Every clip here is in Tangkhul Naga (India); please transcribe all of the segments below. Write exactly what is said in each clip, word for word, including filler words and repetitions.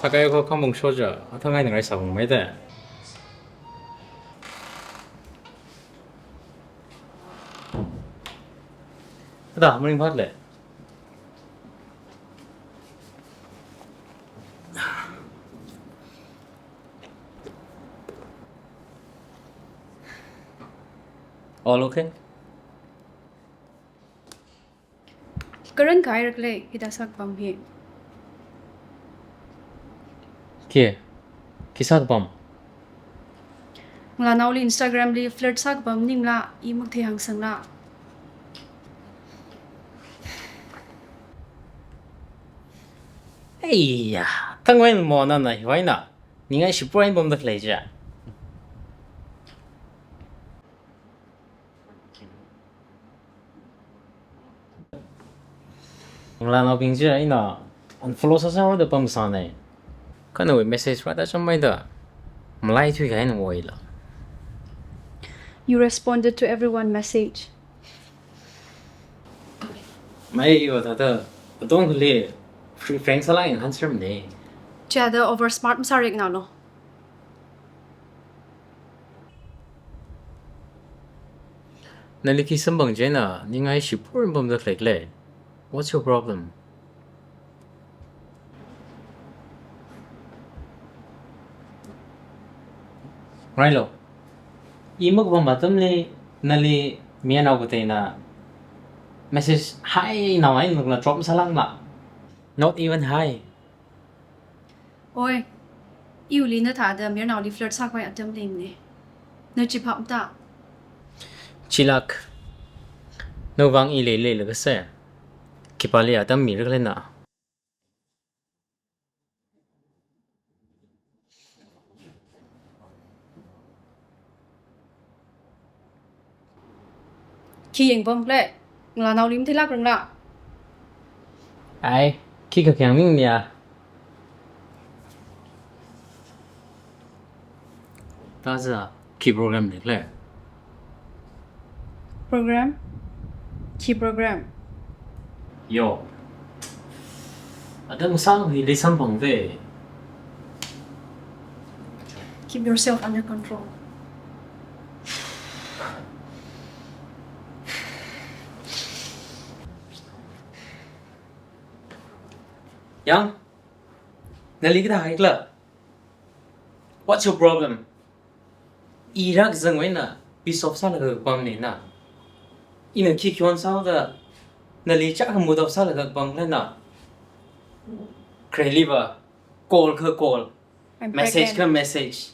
Thakai ko khamong shoja, athang ai nang ai sabong mai de. Ada, maring phat le. All okay? Karan kairak le, hithā sākapam hi. Khi, khi sākapam? Ngalānaoli Instagram li flirt sākapam maningla, i muk thei hāngsangla. Eiya, thangwui mo nana hiwui eina, ningai shipur eina pamda khalei chi. Ngalānaobing chi eina unfollow sāsāda pamsānei. Kha nawui message rāda chāmmeida, malai thuikahai nawui la. You responded to everyone message. Mai yo thāda, atong khali free frank sālāk enhancer manei. Chithāda over smart masāra nalu. Nali khi samphang chieina, ningai shipur eina pamda khalei khala. What's your problem? Railo. I makapam atamli, nali mayarnao kateina message hi nao eina lukla drop masālākla. Not even hi. Oi, iwuili nathāda mayarnaoli flirt sākhavai atam leimana. Na chi phap ta? Chilāk. Nawui vang i leilei laga se. Khipāli atam mira khala na. Khi yangpam khala, ngalānaoli matheilākrangla. Ai, khi kakhyang ming nia. Thāda, khi program lei khala. Program? Khi program? Yo. Atam sāng hi lei samphang ve. Keep yourself under control. Yang, nali kathā haikhala? What's your problem? I rākazangwui eina piss off sālaga kapamnei na. Ina khi khon sāhaoda, nali chākha mood off sālaga kapam khala na. Khareliva, call kha call. I'm pregnant. Message kha message.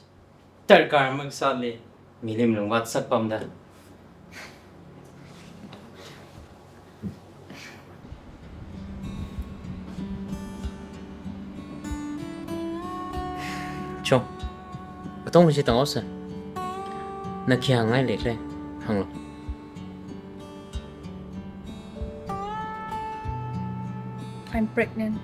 Darkar makasāli, milim lungvat sākapamda. Chong, atong chi tanghaosa. Na khi hāngngai lei khala, hānglu. I'm pregnant.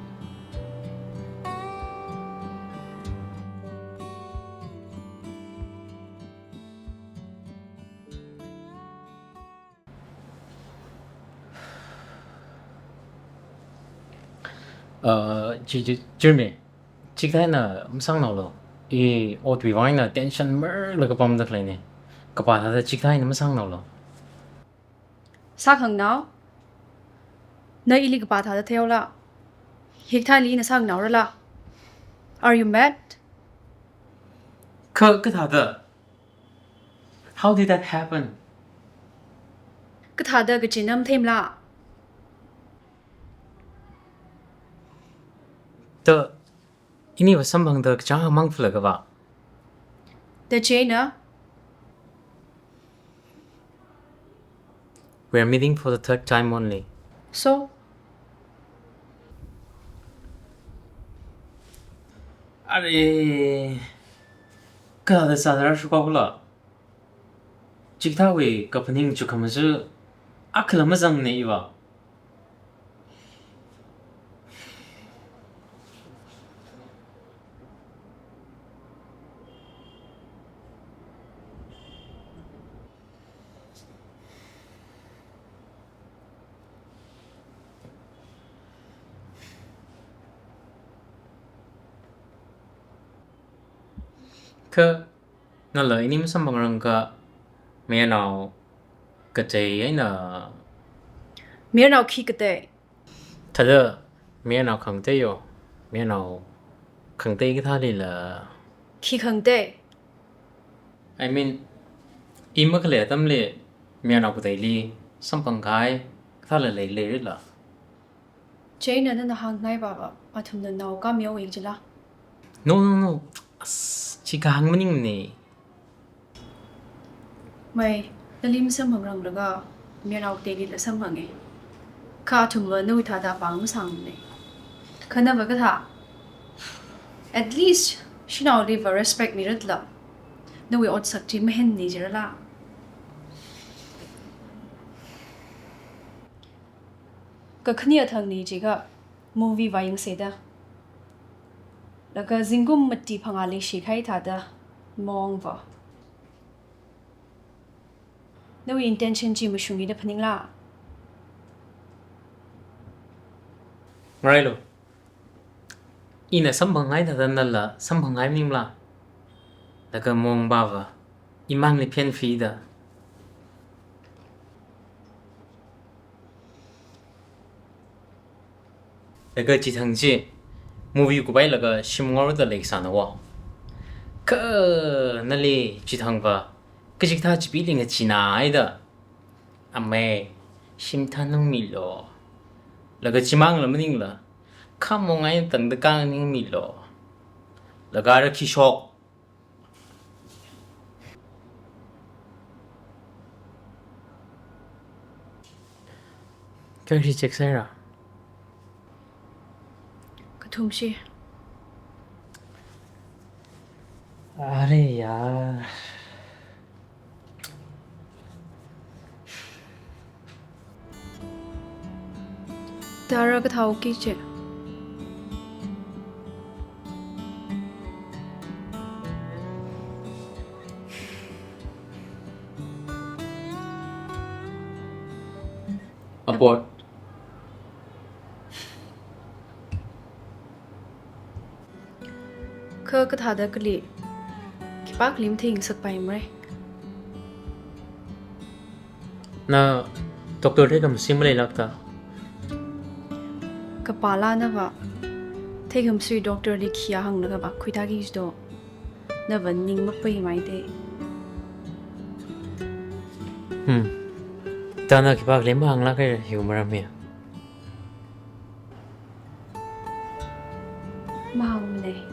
Uh, chi, chi, Chirmi, chikathā eina masāngnaolu. I otwui vang eina tension marlaga pamda khaleina. Khipā thāda chikathā eina masāngnaolu. Sākhanganao? Na ili khipā thāda theihaola? Hikathāli na sānganaorala? Are you mad? Kha, kathāda? How did that happen? Kathāda kachinam themla? Da, iniva samphangda kachāng mang phula kava. Da chieina? We're meeting for the third time only. So? Are, kathāda sāda rāshok haokhala? Chikathāwui kaphaning chukkhamaja akhala mazangnei iva. Kha, nala ini masamphangrangka, mayarnao katei eina. Mayarnao khi katei? Thāda, mayarnao khangatei yo, mayarnao khangatei kathālila. Khi khangatei? I mean, i makhalei atamli, mayarnao kateili samphangkahai kathāla leileirala. Chieina nana hāngngai pava, athumna nao khameo jila? No, no, no. As, chi kahāng maningmane. Mai, nali masamphangranglaga, mayarnao kateilila samphanga. Kha athumva nawui thāda pāng masāmane. Kha nava kathā? At least, shanaoliva respect miratla. Nawui otsak chi mahenni jirala. Kakhane athangli jiakha movie vāyangsa da. Laga zingkum mati phangā leishikahai thāda maongva. Nawui intention chi mashungmida phaningla? Ngarailu. Ina samphangngai thāda nala samphangngai maningla? Laga maongpava, imangli phenfida. Laga chithang chi, movie kuphailaga shim ngaroda leisāna wo. Kha nali chithangva, kachikathā chipili ngacheenāhaida. Amei, shim thanungmilu. Laga chimangla maningla, khamong eina tangda kaningmilu. Laga ara khi shok. Kayākha check sāra? Kathum shi. Are yaar. Tara kathao ki che. Abort. Kha kathāda kali, khipākha lim theingasakpaimara. Na doctor theikhamsui maleilākta? Kapāla nava, theikhamsui doctor li khikha hānglaga vākhuitāki jido. Nava ning mapaimaite. Hmm. Tana khipākha lim mahānglākra hiwui maram hi. Mahāngmane.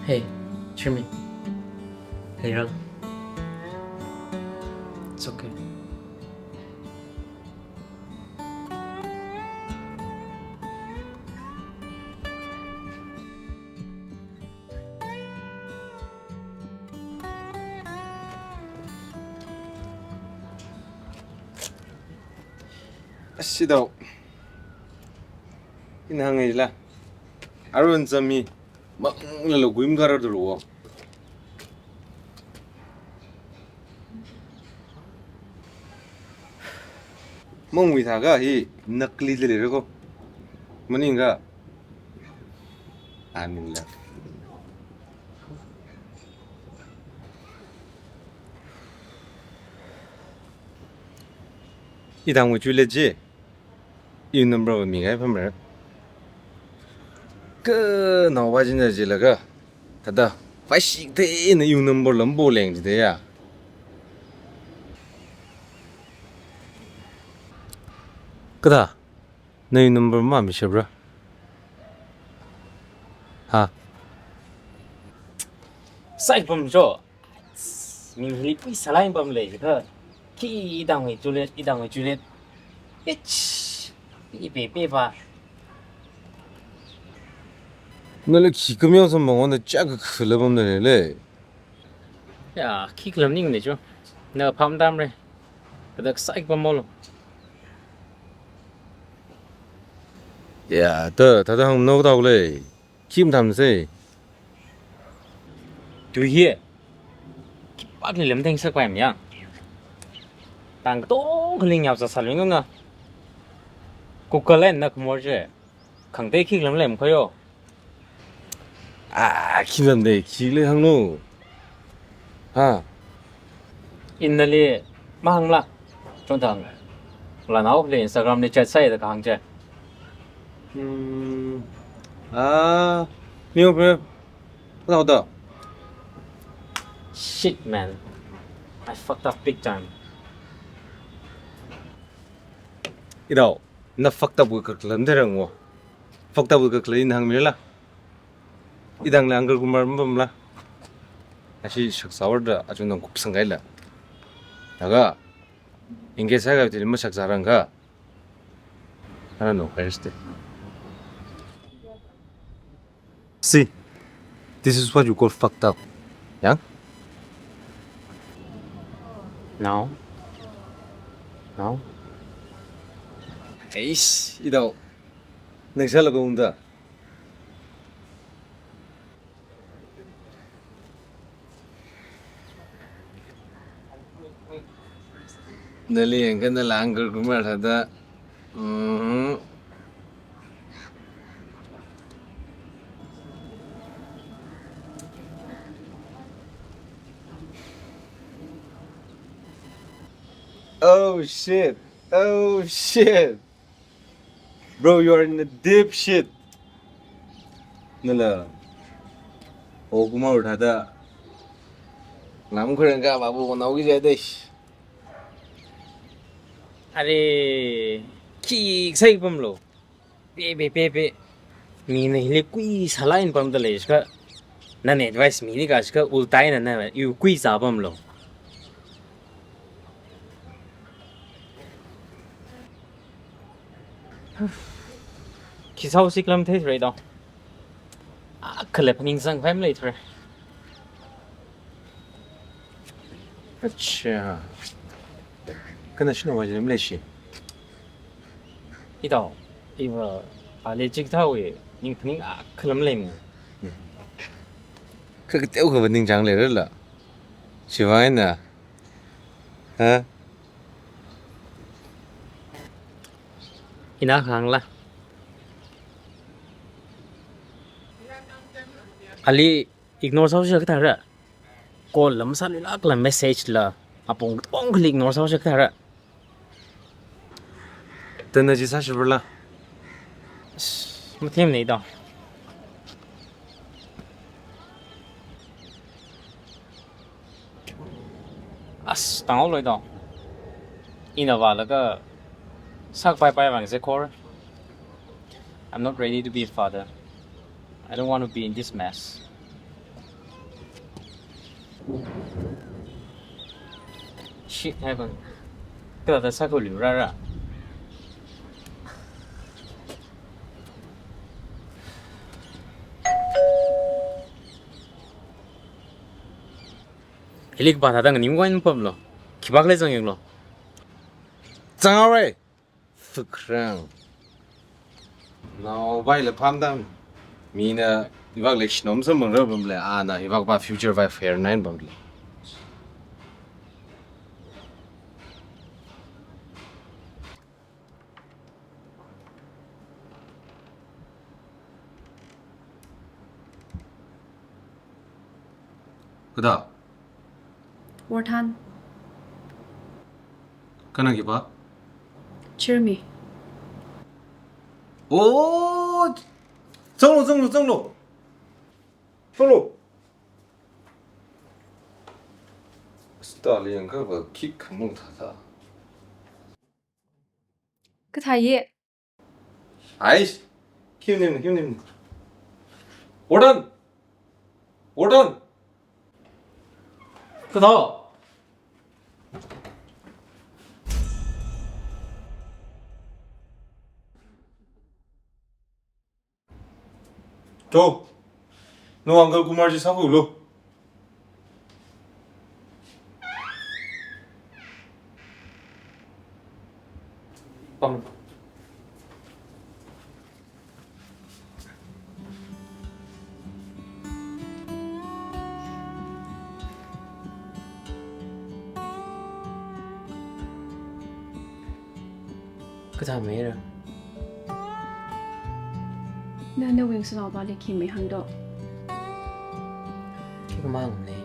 Hey, Chirmi. Hey, Ram. It's okay. Asidao. Ina hāngngaila. Arun zami. Manglala guim kara dulu. Mongwui thākha hi nakli dali reko. Maningkha. Aningla. Idangwui chuilet chi. Iwui number va mingai pamre. Kha naowa jina jilaga. Thāda, paishik te ina iwui number lambo leng jide ya. Kathā, nawui number mamishapra? Ha? Sai pamcho. Minghili pui salai pamle, kha. Khi idangwui chuilet, idangwui chuilet. Ich. Ipepe pa. Nala khi kameo samphang wanda chak khala pamda lele. Ya, khi khala maningne cho. Na pham tamre. Kadak sai pamolo. Ya, ta, ta, ta hāng no tau le. Khi mathāmse. Tui hi. Khipākli lim theingasakpaimana. Tang katong khaling yao sāsā lungna. Pukalen na khamor je. Khangatei khikhala malei makhayo. Ah, khikhala malei, khikhala hānglu. Ha. Ina nali mahāngla. Chonthang. Lanao le Instagram li chat sāi da kahāng je. Hmm. Ah, mi bre. Nao da. Shit, man. I fucked up big time. Idao, na fucked up kakhalam de rang wo. Fucked up kakhalam hāngmila. Idang le Uncle Kumar mapamla. Ashi shakzā haoda achun nang kupsang kaila. Naga, ingke sāga tili mashakzā rang ka. I don't know, where's the See, this is what you call fucked up. Yang? No. No. Eish, idao. Nang sāla kong da. Nali yangkha nala Uncle Kumar thāda. Mm-hmm. Oh shit. Oh shit. Bro, you are in a deep shit. Nala. O Kumar thāda. Lam kharang ka babu nao ki jai desh. Are, khi sai pamlo. Pe, pe, pe, pe. Mina hili kui sālāk eina pamda leishikha. Nana advice mini kashikha ulta eina na, iwui kui sā pamlo. Khi sāhaosi khala matheithura idao. Ah, khalei phaningsang phai maleithura. Acha. Kana shino wa jim leishi. Idao, iva, ale chikathāwui, ning phaning akhala maleimana. Kha kateokha va ningchāng leirala. Chiwui vang eina. Ha? Ina kahāngla. Ali ignore sāhaosi kathāra. Call la masāluilākla message la. Apong katongali ignore sāhaosi kathāra. Tana chi sāshibala. Mathemna idao. As, tanghaolu idao. Ina vālaga sākapai pai vang se khor. I'm not ready to be a father. I don't want to be in this mess. Shit happen. Kathāda sākhuilu rara. Hili kapā thāda nganingwui eina pamlo. Khipākhala zangyanglu. Zanghaora. Fukrang. Nao bai la pamdam. Mina ivak le shino masamphangrar pamle, ana ivak va future wife hair nine pamle. Kathā? Warthan. Kana khipā? Chirmi. Oh! Zanglu, zanglu, zanglu. Zanglu. Style yangkha va kick khamung thāthā. Kathā ye? Aish, kim nim, kim nim. Warthan! Warthan! Kathā? Cho, no Uncle Kumar chi sākhuilu. Pam. Kathā mira? Na nawui ngasotnaopali khi mahāngdo? Khikha mahāngmane.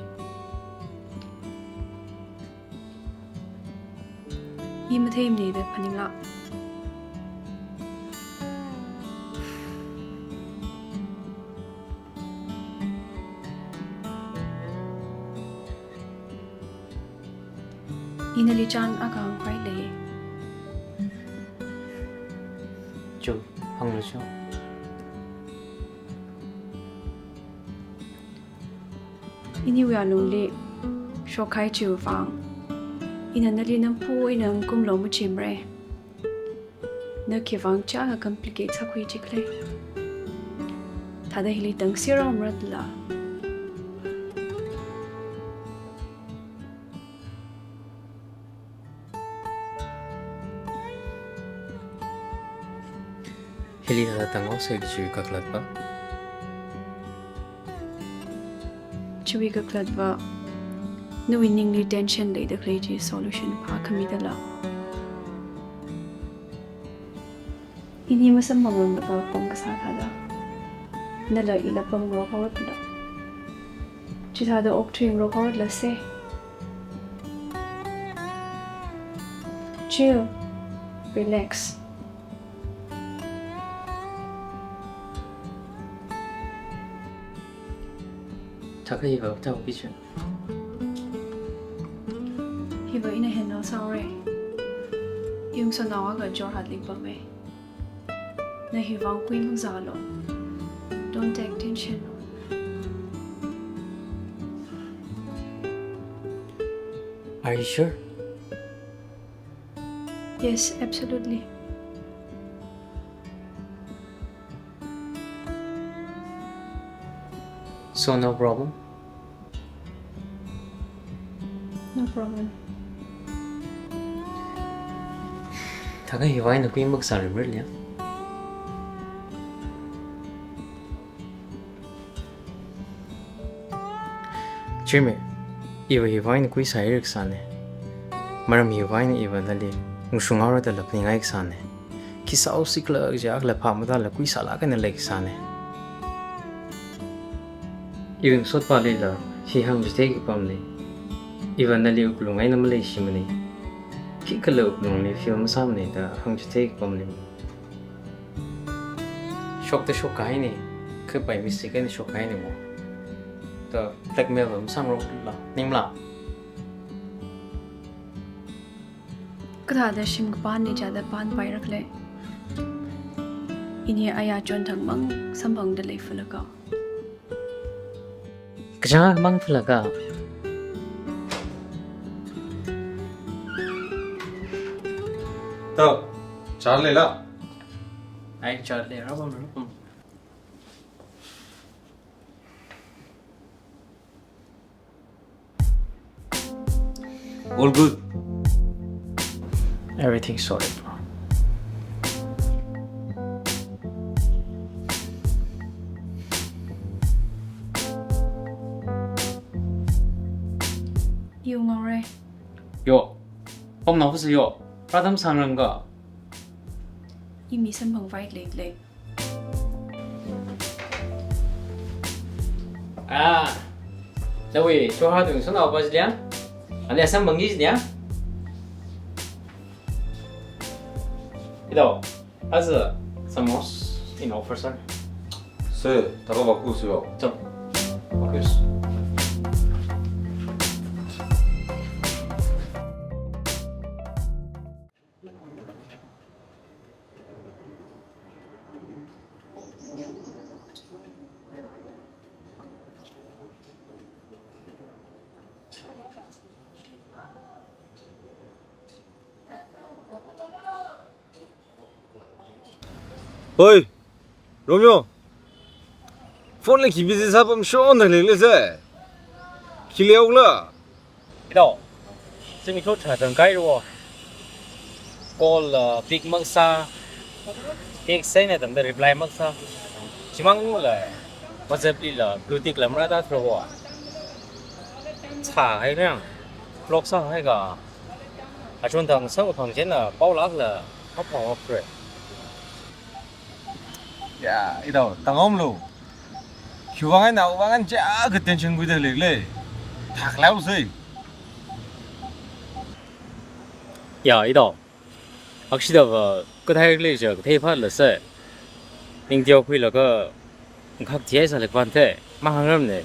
I matheimane da phaningla. Ina nali chān akha hāngkhavai lei. Chu, hānglu chu. Iniwui alungli shokkahai chiwui vang, ina nali nampu eina ngumlo machimre. Na khivang chākha complicate sākhui chikle. Thāda hili tangsi rao maratla. Hili thāda tanghaosa chiwui kakhalatva. Chiwui kakhalatva, nawui ningli tension leida khalei chi solution phākhamidala. Ini masamphangranglakha pamkasā thāda, nala ila pamngarok haorala. Chithāda okthuingarok haorala se. Chill, relax. Thākha hiva tao kichun. Hiva ina henna sāhaore. Iwui ngasotnao akha Jorhatli pame. Na hivang kui makazālo. Don't take tension. Are you sure? Yes, absolutely. So no problem? No problem. Thākha hivang eina kui makazāra mriliya. Chime, iva hivang eina kui sāhaira kasāne. Maram hivang eina iva nali ngashung haora dala phaningai kasāne. Khi sāhaosi khala kaja khala phap matāla kui sālāk eina lei kasāne. Iwui ngasotpalila hi hāngchithei kapamne. Iva nali wuklung eina maleishimane. Khikhala wuklungli feel masāmane da hāngchithei kapamne. Shokta shokkahaine, kha by mistake eina shokkahaine mo. Da blackmail va masāngarokla, ningla. Kathāda shim kapānli chāda pānpaira khala. Ini aya chonthangmang samphangda leifalaga. Kachangkhat mang phalaga. Tao, chāleila. Ai, chāle, rāpam, rāpam. All good. Everything sorted, bro. Yo, ngaore. Yo. Pamnao phasa yo. Pradam sangranga. I mi samphangvai lei lei. Ah, nawui Jorhat ngasotnaopa chiliya? Ani samphangki chiliya? Ito, aja samosa ina offer sāra. Sir, thākha vākhuilu. Chao. Vākhuilu. Oi, Romeo. Phone li khi busy sāpam shonda leilei se. Khi leokhala? Ito, zimiksho chāchang kairo. Call la pick makasā. Text send na tamda reply makasā. Chimangla WhatsApp lila blue tick la marāda throwa. Chāhai rang. Block sāhaiga. Achon thang sāng phang china paolākla. Hapha hapre. Ya, ito, tangom lo. Khiwuivang eina awuivang eina chiyākha tension khuida leikhala. Thākhalao sai. Ya, ito. Akshida va, kathai khalei ja, kathei phat la sai. Ning teo khuilaga, ngkhak tiai sa lek pante, mahāngrāmne.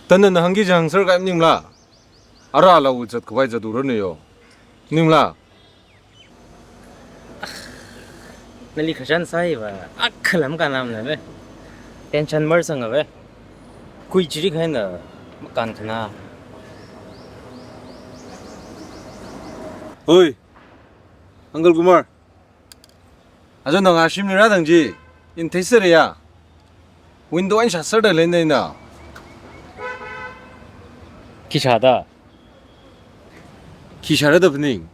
Tana na hāngki jang sir kai maningla. Ara la u zat khavai zat u ranu yo. Maningla. Nali khajan sai va, akhalam kanam na ve. Tension mar sang ve. Kui chiri khai na, makan khana. Oi, Uncle Kumar. Ajo nang ashimli rātang chi, ina theisera ya. Window eina shāserda leina ina. Khi shāda? Khi shāra da phaning.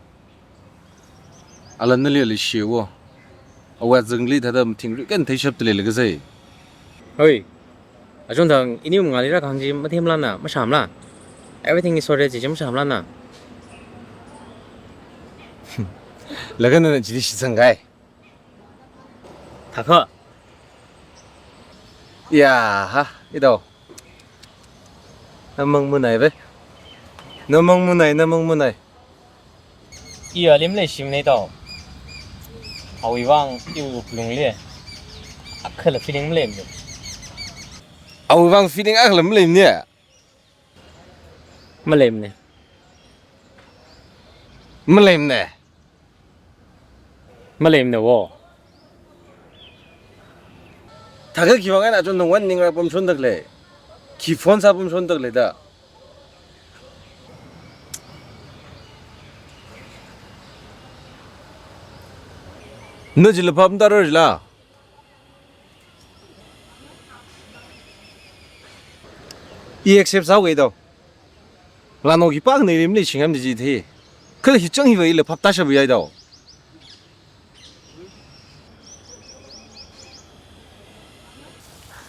Alan nali ali shiwo. Awui azingli thāda mathingrik eina theishapda leilaga sai. Hoi. Achon thang ini mangāli rākahāng chi mathemla na, mashāmla. Everything is sorted chi chi mashāmla na. Laga nana chili shitsang kai. Thākha. Ya, ha, ito. Namang munai ve. Namang munai, namang munai. Iya lim le shim ne tao. Awuivang iu lungli. Akhala feeling maleimane. Awuivang feeling akhala maleimane. Maleimane. Maleimane. Maleimane wo. Thākha khiwuivang eina achon nang wan ningra pamshonda khalei. Khi phone sā pamshonda khalei da. Na chila phap taro chila. I accept sāhaoga ito. Lano khipākhana ili maleishingam da chi thei. Kala hi chang hiva ila phap tāshap ya ito.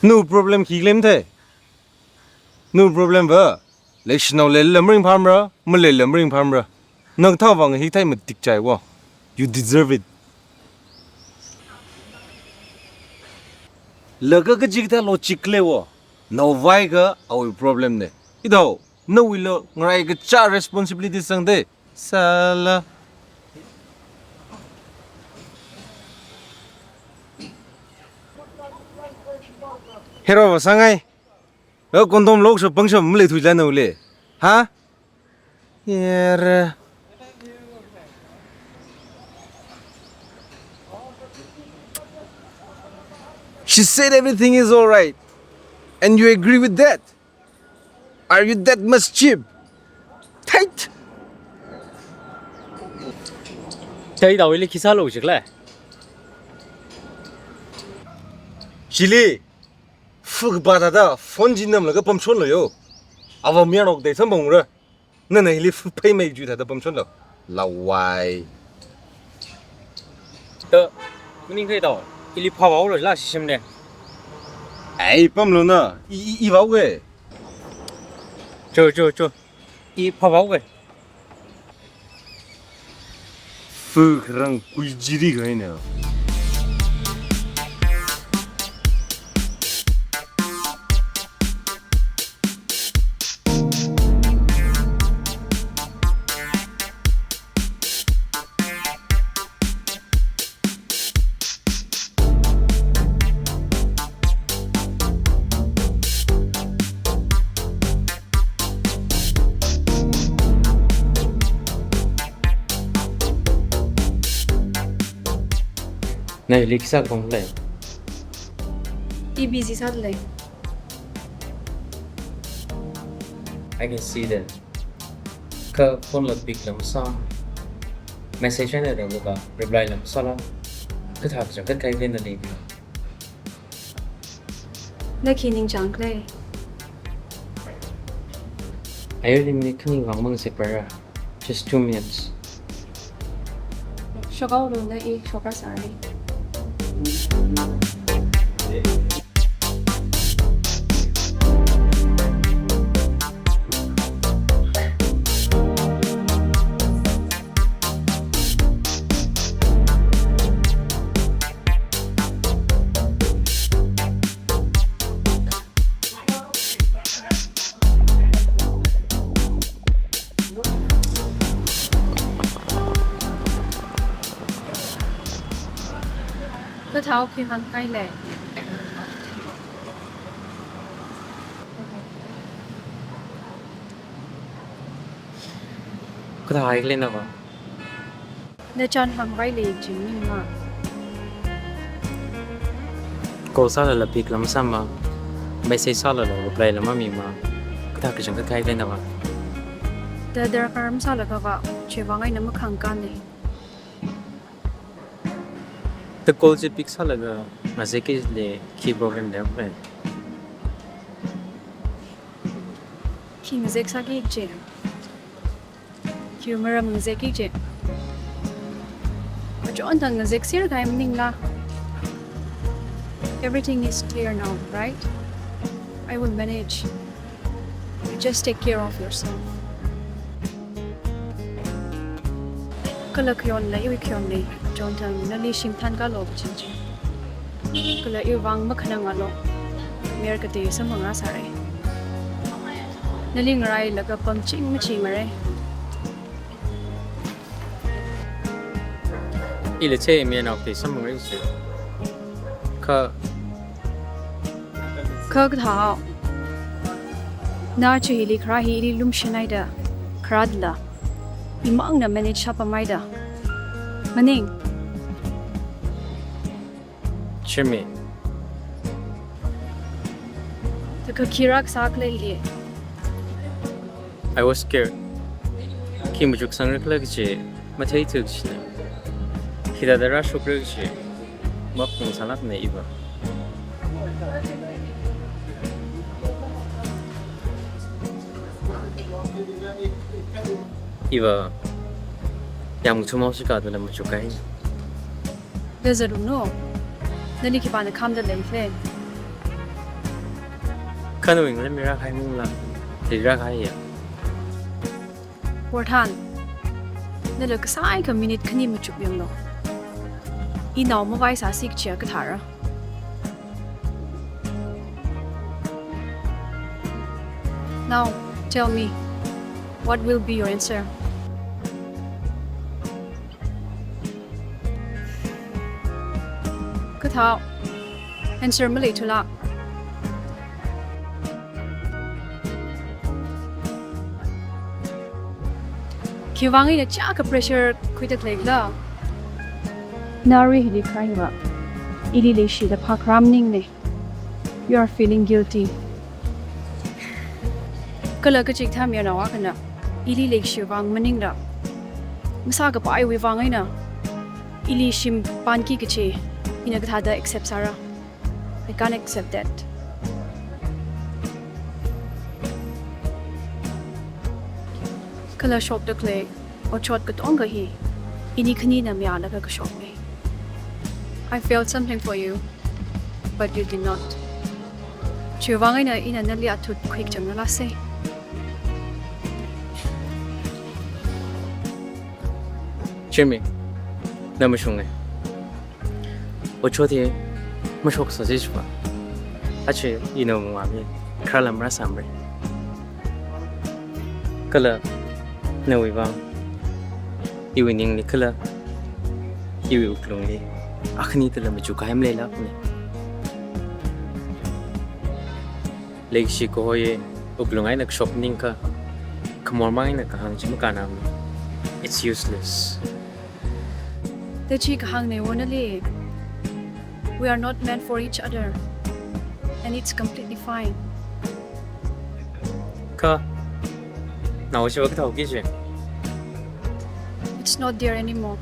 No problem khi claim thei. No problem va. Leishinao leilala maringphāmara, maleilala maringphāmara. Nang thāvang hithai matik chai wo. You deserve it. Laga kachikathā logic lei wo. Nao vai kha awui problem ne. Ito, nawuila ngarai kacha responsibility sangde. Sala. Hero va sangai. Yo, condom loksho pangsham maleithuila nawuile. Ha? Yere. She said everything is all right. And you agree with that? Are you that much cheap? Tight. Tei tawili khi sālo chikle. Chili. Fuk ba thāda phone chi namlaga pamshonlo yo. Ava miyanok dei samphongra. Nana hili fuk phei mei ju thāda pamshonlo. Lawai. To, maning kai to. Ili phāvaolo la shishim ne. Ai, pamlo na. I, i, i vaoge. Cho, cho, cho. I phāvaoge. Fuk rang kui jiri kaina. Nali khi sākahai lei? I busy sāda lei. I can see that. Kha phone la pick la masā. Message eina rālaga reply la masāla. Kathā kachangkhat kahai lei nali. Na khi ningchāng khalei? Ayo, limni khaning vang mang separa. Just two minutes. Shokhaolu na, i shokra sāi. Thao khi hāngkahai lei. Kathā haikhala nava? Nachān hāngvai lei jing ningma. Call sālala pick la masāma, message sālala reply la mamima. Kathā kachangkhat haikhala nava? Da darkar masālakha va, chiwui vang eina makhangkāne. Da call chi pick sālaga ngazek kile, khi problem lei? Khi ngazek sāki kaji, khiwui maram ngazek kaji, achonthang ngazek sir kahai maningla. Everything is clear now, right? I will manage. You just take care of yourself. Kala khayonla, iwui khayonla, achonthang nali shim thankālu kajiji. Kala iwui vang makhanangalo. Mayar katei samphang sāra. Nali ngarailaga pamching machingmara. Ila che mi nao te samphang ringsi. Kha, kha kathā. Na chi hili kharā hili lumshin haida, kharā dala imangna manage sāpam haida. Maning. Chirmi. Taka khi rākasā khala hili? I was scared. Khi machuksangra khala kaji matheithu kajina. Khi thāda rāshokra kaji maphungsālākna iva. Iva, yāmthum haosi kha thāda machuk kahai. Dazarumno, nali khipāna khamda leikhala? Khanawui ngalemli rākahai mungla, li rākahaiya. Warthan, nala kasai kha minute khani machukyanglo. Inao mavaisāsi kajiya kathāra. Now, tell me, what will be your answer? Kathā, answer maleithula. Khiwui vang eina chiyākha pressure khuida khalei khala? Nali hili kharā hiva, ili leishida phākharā maningne. You are feeling guilty. Kala kachikathā mayarnao akhana, ili leishiwui vang maningla, masākapaiwui vang eina ili shim pānki kaji, ina kathāda accept sāra? I can't accept that. Kala shokda khalei otshot katonga hi, ini khanina mayālaga kashokne. I felt something for you, but you did not. Chiwui vang eina ina nali athut khuikachamna lāse. Chirmi, na mashunge. Otshot hi mashoksāsi chiva. Achi ina mungwami kharā lam rāsāmara. Kala nawui vang, iwui ningli kala iwui wuklungli akhani thāla machuk kahai maleilākne. Leishi kahoi wuklung eina kashok maningkha, khamor mang eina kahāng chi makānam. It's useless. Tachi kahāngne wo nali. We are not meant for each other. And it's completely fine. Kha, nao chiva kathāo kiji? It's not there anymore.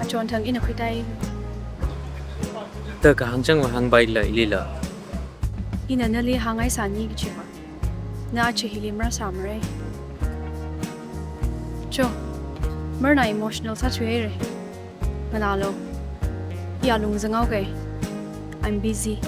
Achonthang ina khuitai. Da kahāng chang vāhāngpaila ilila. Ina nali hāngngaisāni kajiva, na achi hili marāsāmara. Cho, marna emotional sāthuihaira. Nganālu. Iyā lungzanghaoke. I'm busy.